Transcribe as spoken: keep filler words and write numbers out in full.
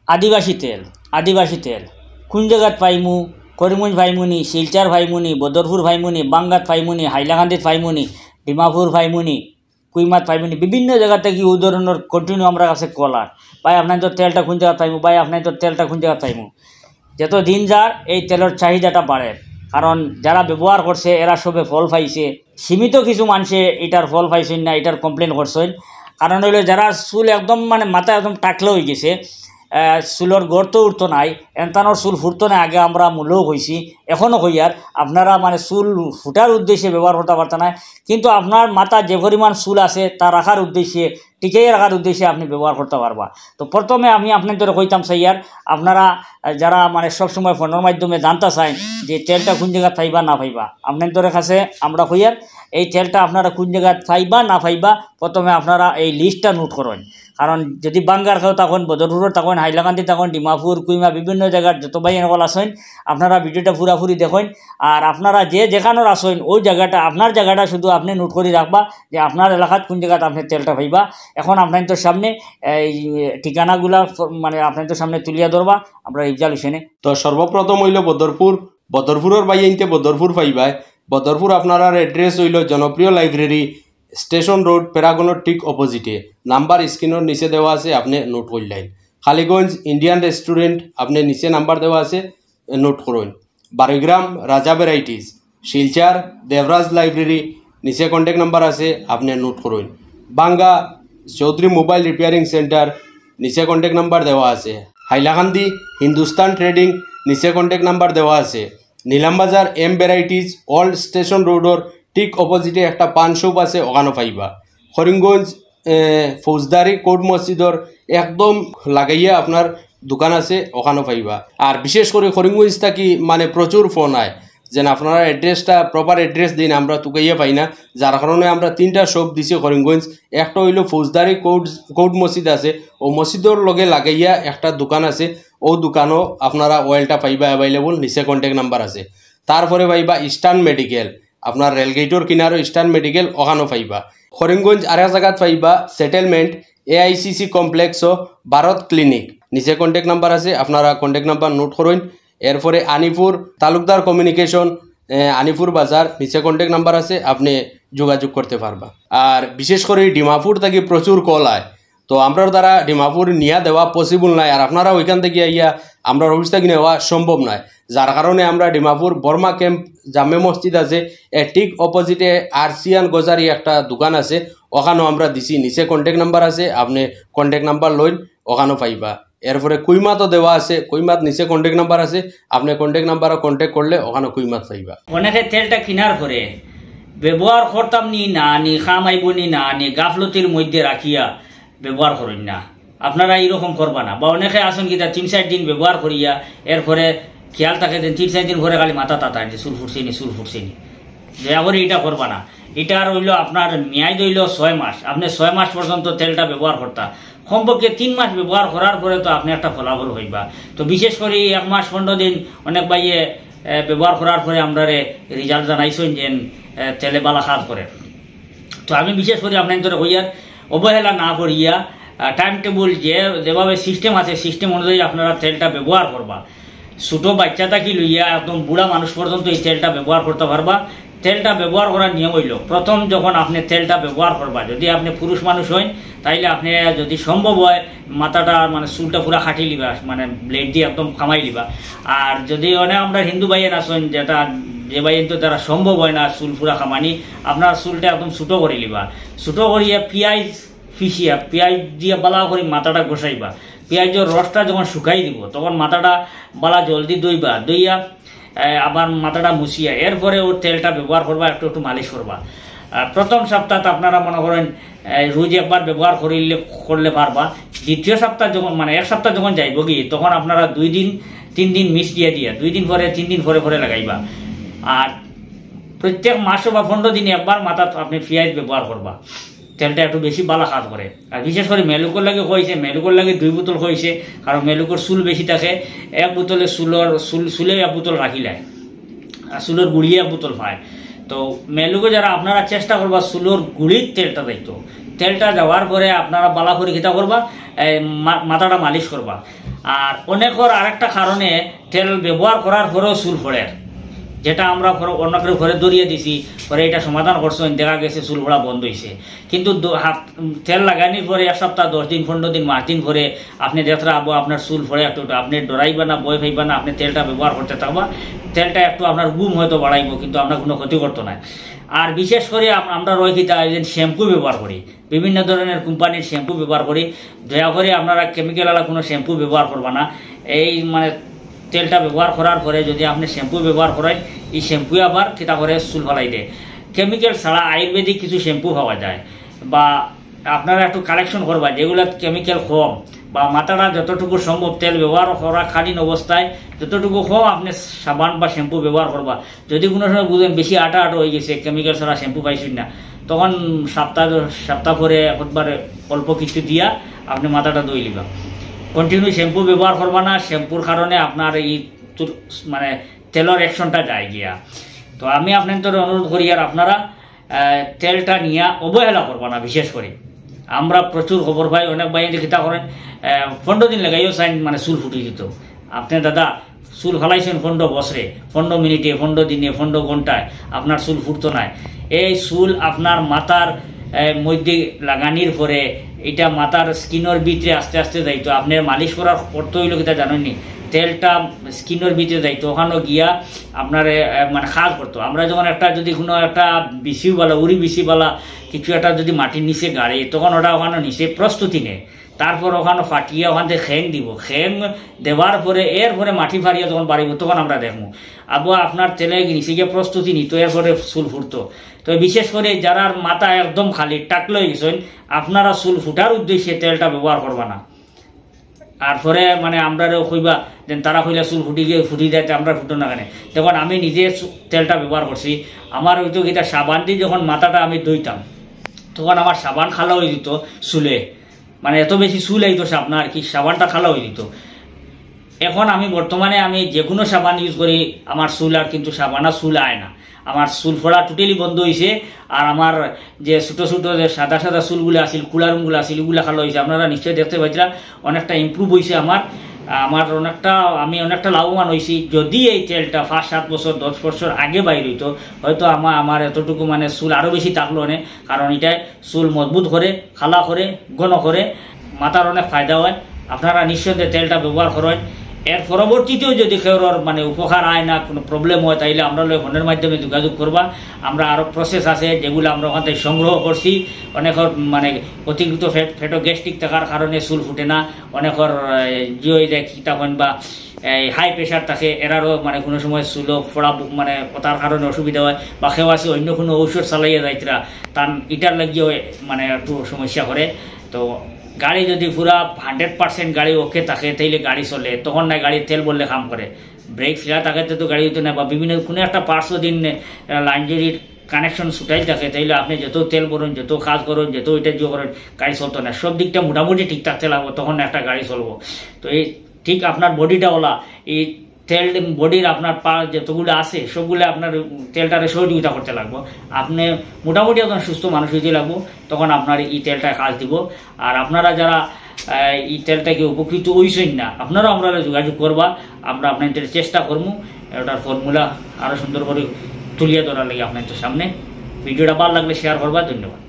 আদিবাসী তেল, আদিবাসী তেল কোন জাগাত পাইমু? করিমগঞ্জ পাইমুনি, শিলচর পাইমুনি, বদরপুর পাইমুনি, বাঙ্গাত পাইমুনি, হাইলাকান্দিত পাইমুনি, ডিমাপুর পাইমুনি, কুইমাত পাইমুনি, বিভিন্ন জাগা থাকি ও ধরনর continue আমরার কাছে কল আর, "ভাই, আপনাইনতর তেলটা কোন জাগাত পাইমু? ভাই, আপনাইনতর তেলটা কোন জাগাত পাইমু?" যত দিন যার এই তেলর চাহিদাটা বাড়ের, কারণ যারা ব্যবহার করছে এরা সবে ফল পাইছে। সীমিত কিছু মানষে ইটার ফল পাইছইন না, ইটার complain করছইন। কারণ অইলো যারা চুল একদম মানে মাথা একদম টাকলা অইগেছে, আহ, চুলর গর্ত উঠতো নায়, এনতানর চুল ফুটতো নায়। আগে আমরা মূলেও কইছি, এখনো কইয়ার, আপনারা মানে চুল ফুটার উদ্দেশ্যে ব্যবহার করতা পারতা নায়, কিন্তু আপনার মাথা যে পরিমাণ চুল আছে তা রাখার উদ্দেশ্যে, টিকাইয়া রাখার উদ্দেশ্যে আপনে ব্যবহার করতা পারবা। তো প্রথমে আমি আপনাইনতরে কইতাম চাইয়ার, আপনারা, আহ, যারা মানে সবসময় ফোনর মাধ্যমে জানতা চাইন যে তেলটা কোন জাগাত পাইবা না পাইবা, আপনাইনতর কাছে আমরা কইয়ার, এই তেলটা আপনারা কোন জাগাত পাইবা না পাইবা, প্রথমে আপনারা এই list টা note করইন। কারণ যদি বাঙ্গার কেউ থাকইন, বদরপুরর থাকইন, হাইলাকান্দি থাকইন, ডিমাপুর, কুইমা, বিভিন্ন জাগার যত ভাই অকল আছইন, আপনারা video টা পুরাপুরি দেখইন। আর আপনারা যে যেখানোর আছইন, ওই জাগাটা, আপনার জাগাটা শুধু আপনে note করি রাখবা যে আপনার এলাকাত কোন জাগাত আপনে তেলটা পাইবা। এখন আপনাইনতর সামনে এই ঠিকানাগুলা ফ-, মানে আপনাইনতর সামনে তুলিয়া ধরবা আমরা ইফজাল হোসেনে। তো সর্বপ্রথম অইলো বদরপুর, বদরপুরর ভাইয়াইন্তে বদরপুর পাইবায়। বদরপুর আপনারার address অইলো জনপ্রিয় library, station road, প্যারাগনর ঠিক opposite এ। নাম্বার screen অর নিচে দেওয়া আছে, আপনে note করলাইন। কালীগঞ্জ Indian restaurant, আপনে নিচে নাম্বার দেওয়া আছে, note করইন। বারোইগ্রাম রাজা varieties, শিলচর দেবরাজ library, নিচে contact নাম্বার আছে, আপনে note করইন। বাঙ্গা চৌধুরী mobile repairing center, নিচে contact নাম্বার দেওয়া আছে। হাইলাকান্দি হিন্দুস্তান trading, নিচে contact নাম্বার দেওয়া আছে। Nilambazar M varieties, old station road or ঠিক opposite এ একটা পান shop আছে, ওখানো পাইবা। করিমগঞ্জ, এ, ফৌজদারি কোর্ট মসজিদর একদম লাগাইয়া আপনার দোকান আছে, ওখানো পাইবা। আর বিশেষ করি করিমগঞ্জ থাকি মানে প্রচুর ফোন আয়, যেন আপনারা address টা, proper address দিন, আমরা তুকাইয়া পাই না, যার কারণে আমরা তিনটা shop দিছি করিমগঞ্জ। একটা অইলো ফৌজদারি কোর্ট, কোর্ট মসজিদ আছে, ও মসজিদর লগে লাগাইয়া একটা দোকান আছে, ও দোকানো আপনারা oil টা পাইবা available, নিচে contact নাম্বার আছে। তারপরে পাইবা ইস্টার্ন মেডিকেল, আপনার রেলগেটর কিনারো ইস্টার্ন মেডিকেল, ওখানো পাইবা। করিমগঞ্জ আরেক জাগাত পাইবা সেটেলমেন্ট, AICC complex ও ভারত ক্লিনিক, নিচে contact নাম্বার আছে, আপনারা contact নাম্বার note করইন। এরপরে আনিপুর তালুকদার কমিউনিকেশন, এ, আনিপুর বাজার, নিচে contact নাম্বার আছে, আপনে যোগাযোগ করতে পারবা। আর বিশেষ করি ডিমাপুর থাকি প্রচুর কল আয়, তো আমরার দ্বারা ডিমাপুর নিয়া দেওয়া possible নায়, আর আপনারা ওইখান থাকি আইয়া আমরার অফিস থাকি নেওয়া সম্ভব নায়, যার কারণে আমরা ডিমাপুর বর্মা ক্যাম্প জামে মসজিদ আছে, এর ঠিক opposite এ আরসিয়ান গজারি একটা দোকান আছে, ওখানো আমরা দিছি, নিচে contact নাম্বার আছে, আপনে contact নাম্বার লইন, ওখানো পাইবা। এরপরে কুইমাতও দেওয়া আছে, কুইমাত নিচে contact নাম্বার আছে, আপনে contact নাম্বারও contact করলে ওখানো কুইমাত পাইবা। অনেকে তেলটা কিনার পরে ব্যবহার করতাম নি না নি, কাম আইবো নি না নি, গাফলতির মধ্যে রাখিয়া ব্যবহার করইন না। আপনারা এইরকম করবা না। বা অনেকে আছইন কিতা তিন চাইর দিন ব্যবহার করিয়া এরপরে খেয়াল থাকে যে তিন চাইর দিন পরে খালি মাথা তাতায় যে চুল ফুটছে নি, চুল ফুটছে নি। দয়া করি ইটা করবা না। ইটার অইলো আপনার মেয়াদ অইলো ছয় মাস, আপনে ছয় মাস পর্যন্ত তেলটা ব্যবহার করতা। কমপক্ষে তিন মাস ব্যবহার করার পরে তো আপনে একটা ফলাফল পাইবা। তো বিশেষ করি এক মাস পনেরো দিন অনেক ভাইয়ে, এ, ব্যবহার করার পরে আমরারে result জানাইছইন যে, এ, তেলে বালা কাজ করে। তো আমি বিশেষ করি আপনাইনতরে কইয়ার, অবহেলা না করিয়া, আহ, time table যে, যেভাবে system আছে, system অনুযায়ী আপনারা তেলটা ব্যবহার করবা। ছোট বাচ্চা থাকি লইয়া একদম বুড়া মানুষ পর্যন্ত এই তেলটা ব্যবহার করতা পারবা। তেলটা ব্যবহার করার নিয়ম অইলো, প্রথম যখন আপনে তেলটা ব্যবহার করবা, যদি আপনে পুরুষ মানুষ হইন, তাইলে আপনে যদি সম্ভব হয়, মাথাটা মানে চুলটা পুরা কাটি লিবা, মানে blade দিয়া একদম কামাই লিবা। আর যদি অনেক আমরা হিন্দু ভাইয়াইন আছইন, যেটা, যে ভাইয়াইনতর দ্বারা সম্ভব হয় না চুল পুরা কামানি, আপনার চুলটা একদম ছোট করি লিবা। ছোট করিয়া পিয়াজ পিষিয়া, পিয়াজ দিয়া বালা করি মাথাটা ঘষাইবা। পিয়াজর রসটা যখন শুকাই দিব, তখন মাথাটা বালা জলদি ধইবা, ধইয়া, এ, আবার মাথাটা মুছিয়া, এরপরে ওর তেলটা ব্যবহার করবা, একটু একটু মালিশ করবা। আহ, প্রথম সপ্তাহে আপনারা মনে করেন, এ, রোজ একবার ব্যবহার করিলে, করলে পারবা। দ্বিতীয় সপ্তাহ যখন, মানে, এক সপ্তাহ যখন যাইবগি, তখন আপনারা দুই দিন, তিন দিন mix দিয়া দিয়া, দুই দিন পরে, তিন দিন পরে পরে লাগাইবা। আর প্রত্যেক মাসো বা পনেরো দিনে একবার মাথাত আপনে পিয়াজ ব্যবহার করবা। তেলটা একটু বেশি বালা কাজ করে। আর বিশেষ করি মেলুকর লাগি কইছে, মেলুকর লাগি দুই বোতল কইছে, কারণ মেলুকর চুল বেশি থাকে, এক বোতলে চুলর, চুল, চুলে এক বোতল রাখিলায়, আর চুলর গুড়িয়ে এক বোতল পায়। তো মেলুকো যারা আপনারা চেষ্টা করবা চুলর গুড়িত তেলটা দিতো, তেলটা দেওয়ার পরে আপনারা বালা করি কিতা করবা, এই মা-, মাথাটা মালিশ করবা। আর অনেকর আরেকটা কারণে তেল ব্যবহার করার পরেও চুল পড়ের, যেটা আমরা পরে, অনেকের পরে ধরিয়া দিছি, পরে এটা সমাধান করছইন, দেখা গেছে চুল পড়া বন্ধ অইছে। কিন্তু দ-, হাফ-, তেল লাগানির পরে এক সপ্তাহ, দশ দিন, পনেরো দিন, মাস দিন পরে আপনে দেখরা আবো আপনার চুল পড়ে একটু একটু, আপনে ডরাইবা না, ভয় পাইবা না, আপনে তেলটা ব্যবহার করতে থাকবা। তেলটা একটু আপনার ঘুম হয়তো বাড়াইবো, কিন্তু আপনার কোনো ক্ষতি করতো না। আর বিশেষ করে আম-, আমরা রয় কিতা, এই যে শ্যাম্পু ব্যবহার করি, বিভিন্ন ধরনের কোম্পানির শ্যাম্পু ব্যবহার করি। দয়া করে আপনারা কেমিক্যাল ওয়ালা কোনো শ্যাম্পু ব্যবহার করবা না। এই মানে তেলটা ব্যবহার করার পরে যদি আপনে শ্যাম্পু ব্যবহার করেন, এই শ্যাম্পু আবার কিতা করে চুল ফালাই দেয়। কেমিক্যাল ছাড়া আয়ুর্বেদিক কিছু শ্যাম্পু পাওয়া যায়, বা আপনারা একটু কালেকশন করবা যেগুলা কেমিক্যাল কম, বা মাথাটা যতটুকু সম্ভব তেল ব্যবহার করা কালীন অবস্থায় যতটুকু কম আপনে সাবান বা শ্যাম্পু ব্যবহার করবা। যদি কোনো সময় বুঝেন বেশি আটা আটা হয়ে গেছে, কেমিক্যাল ছাড়া শ্যাম্পু পাইছইন না, তখন সপ্তাহ, সপ্তাহ পরে একবার অল্প কিছু দিয়া আপনে মাথাটা ধুই লিবা। কন্টিনিউ শ্যাম্পু ব্যবহার করবা না, শ্যাম্পুর কারণে আপনার এই চুল, মানে তেলর অ্যাকশনটা যায় গিয়া। তো আমি আপনাদের অনুরোধ করি, আর আপনারা, আহ, তেলটা নিয়া অবহেলা করবা না। বিশেষ করে আমরা প্রচুর খবর পাই, অনেক ভাইয়ে কিতা করেন, আহ, পনেরো দিন লাগাইও চাইন, মানে চুল ফুটি দিত। আপনে দাদা চুল ফালাইছেন পনেরো বছরে, পনেরো মিনিটে, পনেরো দিনে, পনেরো ঘন্টায় আপনার চুল ফুটতো নাই। এই চুল আপনার মাথার, আহ, মধ্যে লাগানির পরে এটা মাথার স্কিনর ভিতরে আস্তে আস্তে যাইতো। আপনার মালিশ করার অর্থ হইলো কিতা জানেননি? তেলটা স্কিনর ভিতরে যাইতো, ওখানে গিয়া আপনার, আহ, মানে কাজ করতো। আমরা যখন একটা, যদি কোনো একটা বিসিওয়ালা, উড়ি বিসিওয়ালা কিছু একটা যদি মাটির নিচে গাড়ে, তখন ওটা ওখানে নিচে প্রস্তুতি নেয়। তারপর ওখানে ফাটিয়ে ওখান থেকে খেং দিব, খেং দেওয়ার পরে, এরপরে মাটি ফাড়িয়ে যখন বাড়িব, তখন আমরা দেখবো। আবু আপনার তেলে নিচে গিয়ে প্রস্তুতি নিত, এরপরে চুল ফুটতো। তো বিশেষ করে যারার মাথা একদম খালি, টাকলা হয়ে গেছেন, আপনারা চুল ফুটার উদ্দেশ্যে তেলটা ব্যবহার করবা না। আর পরে মানে আমরারেও কইবা যে তারা কইলা চুল ফুটি গিয়ে ফুটি যায়, তে আমরা ফুটো না কেনে? দেখুন, আমি নিজে চু-, তেলটা ব্যবহার করছি। আমার হয়তো কিতা সাবান দিয়ে যখন মাথাটা আমি ধুইতাম, তখন আমার সাবান খালা হয়ে দিত চুলে, মানে এত বেশি চুল আইতো সাবান আর কি, সাবানটা খালা হয়ে দিত। এখন আমি বর্তমানে আমি যে কোনো সাবান ইউজ করি, আমার চুল আর কিন্তু সাবান আর চুল আয় না। আমার চুল পড়া টোটালি বন্ধ হয়েছে। আর আমার যে ছোটো ছোটো যে সাদা সাদা চুলগুলো আছিল, কুলারুমগুলো আছিল, ওগুলো খালা হয়েছে। আপনারা নিশ্চয়ই দেখতে পাইছিলা, অনেকটা ইমপ্রুভ হয়েছে আমার। আমার অনেকটা, আমি অনেকটা লাভবান হয়েছি। যদি এই তেলটা পাঁচ সাত বছর, দশ বছর আগে বাইর হইতো, হয়তো আমার, আমার এতটুকু মানে চুল আরও বেশি থাকলো অনেক, কারণ এটা চুল মজবুত করে, খালা করে, ঘন করে, মাথার অনেক ফায়দা হয়। আপনারা নিঃসন্দেহে তেলটা ব্যবহার করেন। এর পরবর্তীতেও যদি কেউর মানে উপকার হয় না, কোনো প্রবলেম হয়, তাইলে আমরা লগে ফোনের মাধ্যমে যোগাযোগ করবা। আমরা আরও প্রসেস আছে যেগুলো আমরা ওখান থেকে সংগ্রহ করছি। অনেকের মানে অতিরিক্ত ফেট, ফেটো গ্যাস্ট্রিক থাকার কারণে চুল ফুটে না, অনেকের, এ, জিও ইটা কিতা কইন বা এই হাই প্রেশার থাকে, এরারও মানে কোনো সময় চুলো ফোড়া বু-, মানে ওটার কারণে অসুবিধা হয়, বা কেউ আছে অন্য কোনো ঔষধ চালাইয়া যাইতরা, তার ইটার লাগিয়েও মানে একটু সমস্যা করে। তো গাড়ি যদি পুরা হান্ড্রেড পার্সেন্ট গাড়ি ওকে থাকে, তাইলে গাড়ি চলে, তখন না গাড়ি তেল বললে কাম করে। ব্রেক ফেলা থাকে তো, তো গাড়ি হইতো না, বা বিভিন্ন কোনো একটা পার্টস যদি লাইন যদি কানেকশন ছুটাই থাকে, তাইলে আপনি যত তেল ভরুন, যত কাজ করুন, যত ওইটা দিয়ে করেন, গাড়ি চলতো না। সব দিকটা মোটামুটি ঠিক থাকতে লাগবো, তখন একটা গাড়ি চলবো। তো এই ঠিক আপনার বডিটা ওলা, এই তেল বডির আপনার পা যতগুলো আছে, সবগুলো আপনার তেলটারে সহযোগিতা করতে লাগবো। আপনি মোটামুটি একজন সুস্থ মানুষ হইতে লাগবো, তখন আপনার এই তেলটা কাজ দিব। আর আপনারা যারা, আহ, এই তেলটাকে উপকৃত হইছেন না, আপনারাও আমরা যোগাযোগ করবা, আমরা আপনাদের চেষ্টা করবো ওটার ফর্মুলা আরও সুন্দর করে তুলিয়া ধরার লাগে আপনাদের সামনে। ভিডিওটা ভালো লাগলে শেয়ার করবা। ধন্যবাদ।